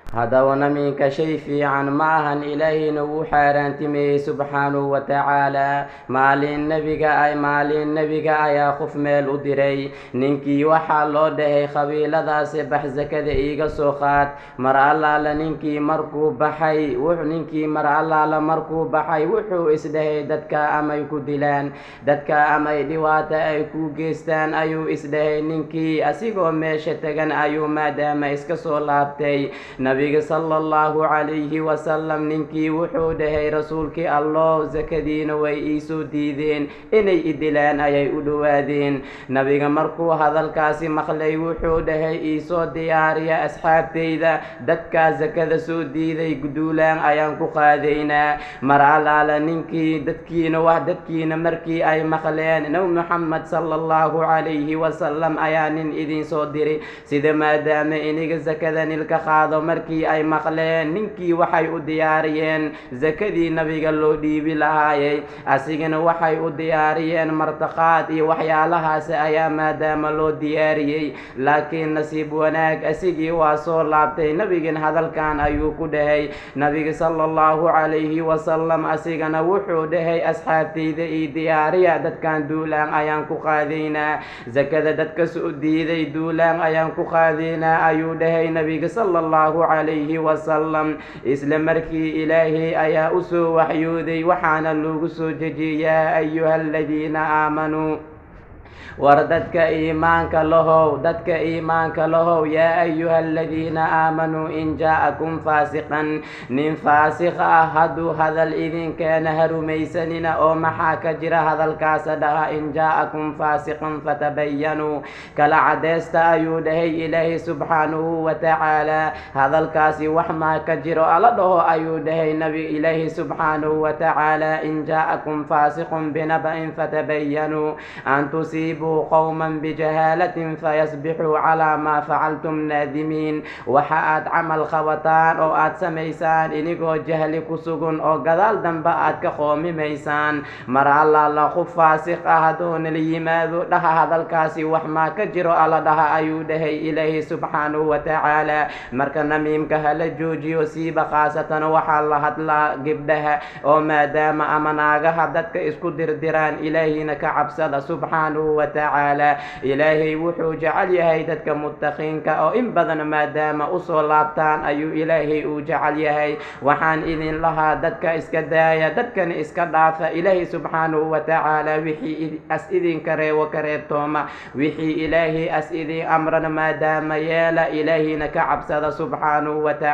Haddaba namiinka shay fiican ma ahan, Ilaahayna wuu xaaraantimeeyey subxaanahu wa tacaalaa. Maalin nabiga ayaa qof meel u diray. Ninkii waxaa loo dhahay, "Qabiiladaasi bax, sakada iiga soo qaad." Mar allaala ninkii markuu baxay, ninkii mar allaala markuu baxay, wuxuu isdhahay, "Dadka amay ku dilaan, dadka amay dhibaato ay ku geystaan," ayuu isdhahay. Ninkii asigoo meesha tagan ayuu maadaama iska soo laabtay. Nabiga sala Allahu calayhi wasalam ninkii wuxuu dhahay, "Rasuulkii Allow, sakadiina way iisoo diideen, inay i dilaan ayay u dhowaadeen." Nabiga markuu hadalkaasi maqlay, wuxuu dhahay, "Iisoo diyaariya asxaabtayda, dadkaa sakada soo diiday duulaan ayaan ku qaadaynaa." Mar allaala ninkii dadkiina wax dadkiina markii ay maqleen, "Nabi Muxamed sala Allahu calayhi wasalam ayaa nin idin soo diray sida maadaama iniga sakada nilka qaado," markii ay maqleen, ninkii waxay u diyaariyeen sakadii nabiga loo dhiibi lahaayay. Asigana waxay u diyaariyeen martaqaad iyo waxyaalahaasi ayaa maadaama loo diyaariyey. Laakiin nasiib wanaag, asigii waa soo laabtay. Nabigin hadalkan ayuu ku dhahay nabiga sala Allahu calayhi wasalam. Asigana wuxuu dhahay, "Asxaabtayda ii diyaariya, dadkan duulaan ayaan ku qaadaynaa, sakada dadka soo diiday duulaan ayaan ku qaadaynaa," ayuu dhahay nabiga sala Allahu calayhi wasalam. Isla markii Ilaahay ayaa u soo waxyooday, waxaana loogu soo dejiyey, "Yaa ayuha aladiina aamanuu," war dadka iimaanka lahow, dadka iimaanka lahow, "Yaa ayuha aladiina aamanuu in jaa'akum faasiqan," nin faasiq ah hadduu hadal idinkeena, ha rumaysanina. Oo maxaa ka jira hadalkaasa dhaha? "In jaa'akum faasiqan fatabayanuu," kala cadeysta, ayuu dhahay Ilaahay subxaanahu wa tacaalaa. Hadalkaasi wax maa ka jiro ala dhaho, ayuu dhahay nabi Ilaahi subxaanahu wa tacaalaa. "In jaa'akum faasiqun binaba'in fatabayanuu an tusiibuu qowman bijahaalatin fayasbixuu calaa maa facaltum naadimiin." Waxa aad camal qabataan oo aad samaysaan inigoo jahli ku sugan oo gadaal dambe aad ka qoomimaysaan, mar allaala qof faasiq ah hadduu nala yimaado dhaha, hadalkaasi wax maa ka jiro alla dhaha, ayuu dhahay Ilaahi subxaanahu wa tacaala. Marka namiimka hala joojiyo, siiba khaasatan waxaa la hadlaa gibdhaha oo maadaama ama naagaha dadka isku dirdiraan. Ilaahina ka cabsada subxaanahu wa tacaala. Ilaahay wuxuu jecel yahay dadka muttaqiinka oo in badan maadaama usoo laabtaan ayuu Ilaahay uu jecel yahay. Waxaan idin lahaa, dadka iska daaya, dadkana iska dhaafa. Ilaahay subxaanahu wa tacaala wixii as idinka reebo ka reebtooma, wixii Ilaahay as idin amrana maadaama yeela. Ilaahayna ka cabsada subxaanahu wa tacaala.